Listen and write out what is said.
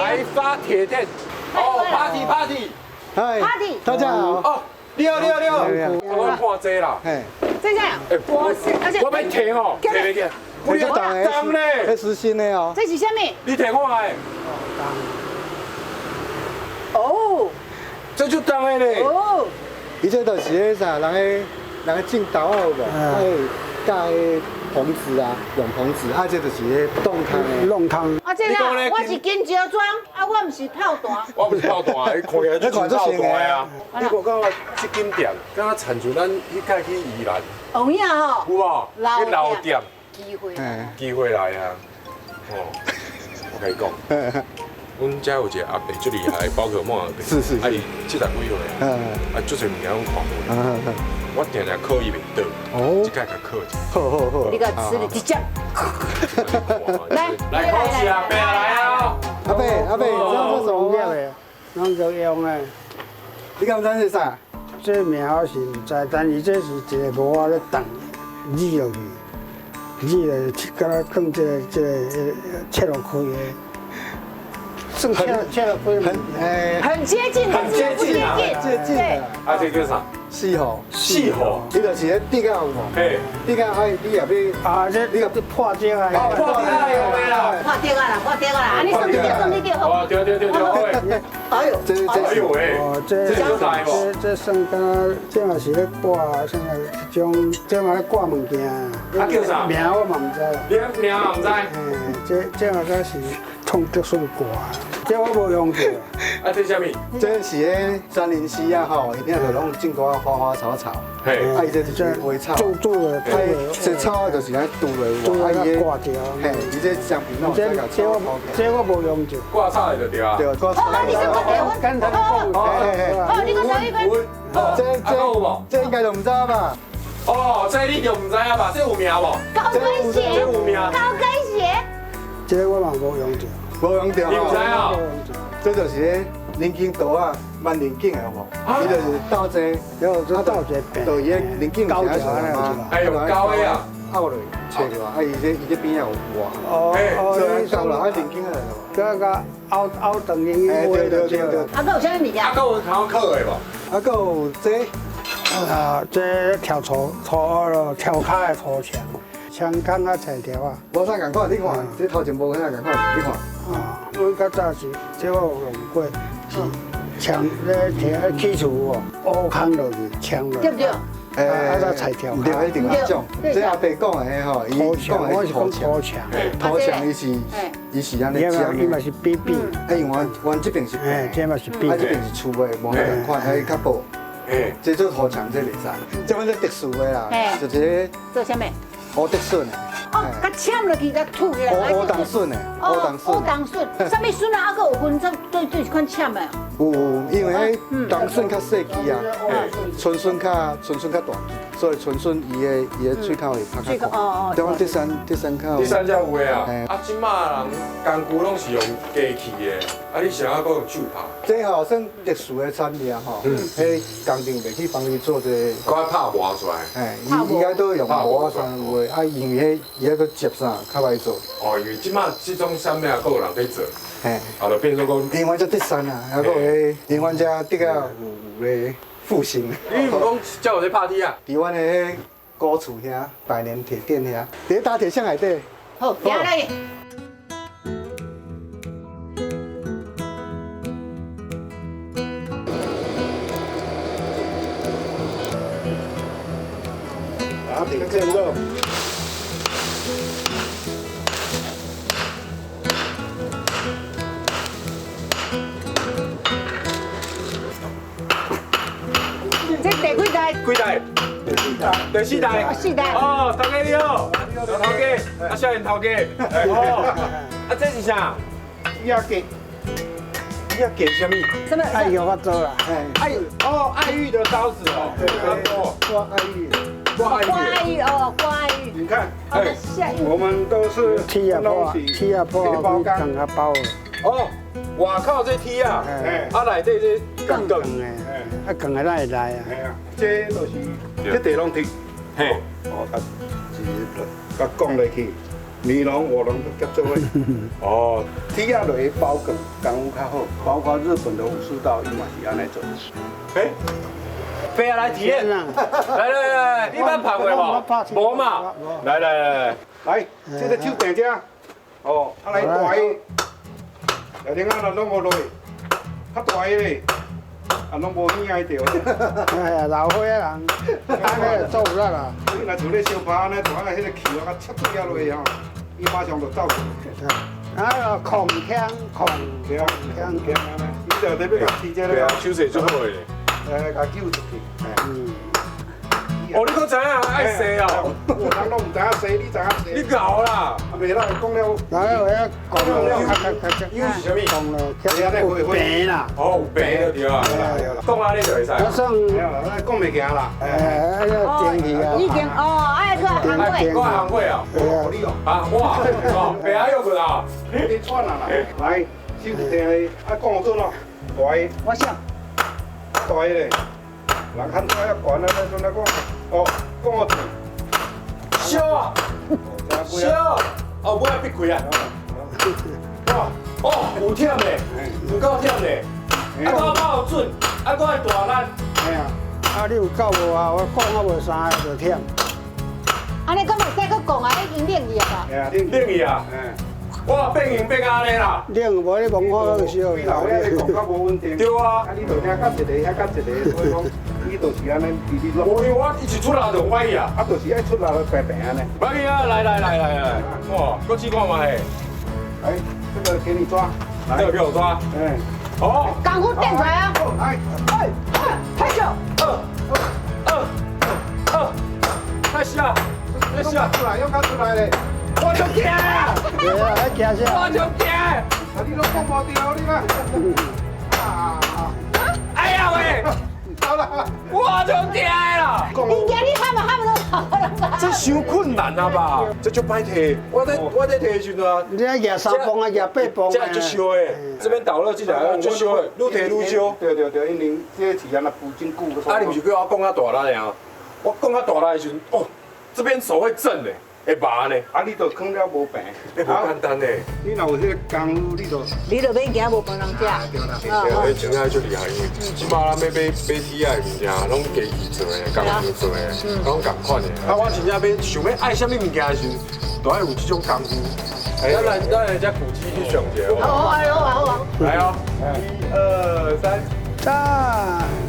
台发铁店。哦，party party。嗨 Party 大家好。哦，你好你好你好。我看這啦。嘿，這啥？欸我是，而且我欲提吼，提袂起。我這重咧，這是新的哦。這是啥物？你提看覓。哦這足重的咧。哦，伊這就是彼啥，人咧人咧種豆仔有無？啊，架彼棚子啊，用棚子，啊，這就是彼凍湯的。弄湯。啊，這啦，我是金石莊，啊，我毋是炮彈。我毋是炮彈，你看起來就像炮彈啊！你看到我這間店，敢若親像咱彼擺去宜蘭，有影吼？有無？老去老店，機會。機會來啊！哦，我共你講，阮遮有一個阿伯足厲害，包括某阿伯，啊，伊70幾歲，啊，足濟物件攏看過。我定定考伊袂倒，這擺共考一下。好好好。你共吃的直接。來來考試啊，伯來啊！阿伯阿伯，你知道這什麼嗎？攏就用的。你敢知這啥？這名我是毋知，但是這是一個模仔咧搪，煮落去，煮落去，敢若放這個切落開的。算切切落開，很很接近，很接近啊，接近啊。啊，這叫啥？四號。四號。伊就是咧地下有無？嘿。地下愛你若欲啊，這你個破石啊。哦，破石啊，用的啦。破石啊啦，破石啊啦，啊，你算你著，算你著好。哦，對對對對。哎呦，這這哎呦喂，哦，這這這算敢若這嘛是咧掛啥物一種，這嘛咧掛物件。啊叫啥？名我嘛毋知。名名嘛毋知。嘿，這這嘛才是創竹筍掛。這我無用著。啊，這啥物？這是彼山林溪啊吼，伊頂就攏種寡花花草草。嘿。啊，伊這就是花草。做做的。這草就是按呢拄落，啊，伊掛著。嘿，伊這上邊攏有這這我這我無用著。掛草的就對啊。對，掛草。好，你先講給簡單講。好，你講啥物？這這這應該就毋知吧？哦，這你就毋知啊吧？這有名無？高跟鞋。這有名。高跟鞋。這我嘛無用著。無用著。你毋知啊？這就是彼人間刀仔，萬年鏡的有無？伊就是鬥坐，然後這鬥坐，就伊个人間有啥啊？哎呦，高的啊，拗落切落，啊伊這伊這邊也有活。哦哦，所以夠啦，啊人間啊，這個拗拗長用對對對對。啊，閣有啥物物件？啊，閣有通烤的無？啊，閣有這，啊，這跳槽槽咯，跳跤的土牆，牆工啊，菜條啊。無啥仝款，你看，這頭前無啥仝款，你看。啊，阮較早是這我有用過，是牆咧鐵起厝哦，烏空落去，牆落。對不對？啊，啊，菜條。對，一定要講。這阿伯講的吼，伊講的是土牆。土牆伊是伊是按呢講。伊嘛是比比。啊，因為阮阮這邊是，哎，這嘛是比。啊，這邊是厝的，無啥仝款，還較薄。這做土牆這袂使，這阮這特殊的啦，就是做啥物？烏竹筍的。哦，共攕落去，共吐起來。烏冬筍的，烏冬筍。烏冬筍，啥物筍啊？啊，閣有分這對對這款攕的。有，因為彼冬筍較細枝啊，春筍較春筍較大枝，所以春筍伊的伊的喙口會拍較寬。對，阮德山德山較。德山才有的啊。啊，這馬人工具攏是用機器的，啊，你是按怎閣用手拍？這吼算特殊的產業吼，彼工廠袂去幫伊做這個。閣拍磨出來。嘿，伊應該都用磨啥有的，啊，因為彼伊彼閣接啥較歹做。哦，因為這馬這種產品閣有人佇做。嘿，啊，就變做講。因為這德山啊，還閣有彼，因為這德仔有咧復興。你毋講才有咧拍鐵啊？佇阮的彼古厝遐，百年鐵店遐，佇咧打鐵箱內底。好，行來。打鐵見肉。這第幾代？幾代？第四代。四代。哦，頭家你好，老頭家，啊，少年頭家。哦，啊，這是啥？鴨雞。鴨雞啥物？什麼？愛玉法做啦。愛哦，愛玉的刀子哦。對，掛愛玉。掛愛玉。掛愛玉哦，掛愛玉。你看，我們都是鐵仔破，鐵仔破，更較薄。哦，外口這鐵仔，啊內底這鋼鋼的，啊鋼的哪會來啊？這就是這地攏鐵，嘿，哦，啊，一個，共落去，你儂我儂都夹做伙。哦，铁仔落去包钢功夫較好，包括日本的武士道，伊嘛是按呢做。哎，飛啊來體驗，來來來，你捌拍過無？無嘛？來來來來，這個手定這，哦，啊來大的，來另外攏無落，較大的咧，啊攏無耳愛著。哎呀，老歲仔人，按呢做有力啦。你若像咧相拍按呢，就按彼個球啊，切對仔落去吼，伊馬上就走去。啊，控槍控對啊，槍槍按呢，伊就得欲共提這個，手勢足好的。來，共救出去。嗯。哦，你閣知影愛洗哦？有人攏毋知影洗，你知影洗？你𠢕啦！啊，袂啦，講了。來，我遐講了，因為是啥物？講了，有病啦。哦，有病就對啊。講按呢就會使。我算。講袂行啦。哎，那電器啊。已經哦，愛去行過。我行過啊。你哦。啊，我哦，白仔又過啊。你喘啊啦。來，手定咧，啊，講準咯，大的。我想。大的咧，人較大較懸啊，咱陣來講。哦，講我嘴。燒啊！燒！哦，我要閉開啊！哇！哦，有忝的，有夠忝的。啊，我有準，啊，我會大力。哎呀，啊，你有夠無啊？我講啊無三個就忝。按呢閣袂使閣講啊，已經冷去啊。冷去啊！哇，變形變按呢啦！冷無你摸好就燒。你老遐咧講較無穩定。對啊。啊，你就聽較一个，遐較一个，所以講。你就是按呢，直直落。無我一直出來就歪啊！啊，就是愛出來就平平按呢。來啊，來來來來來，哇，閣試看覓。來，這個給你抓。這個給我抓。嗯。好。功夫練出來啊！來，哎，拍手。二二二，太小，太小。出來，用較出來咧。我就驚。對啊，還驚啥？我就驚。啊，你攏講無對，你啦。啊！哎呀喂！我就驚啦！你驚你喊嘛喊都跑了。這傷困難啊吧？這足歹提，我咧提的時陣啊，你愛舉三磅啊，舉八磅這足燒的，這邊導熱這台足燒的，愈提愈燒。對對對，因為這是按呢布真久。啊，你毋是叫我講較大力爾？我講較大力的時陣，哦，這邊手會震的，會麻呢。啊，你就囥了無平，欸，無簡單呢。你若有彼個功夫，你就你就免驚無飯通食。對啦，對，真正足厲害，因為這擺咱欲買買鐵仔的物件，攏家己做的，工廠做的，攏仝款的。啊，我真正欲想欲愛啥物物件的時陣，都愛有這種功夫。咱來遮古蹟去上一下。好啊好啊好啊。來哦，一二三，三。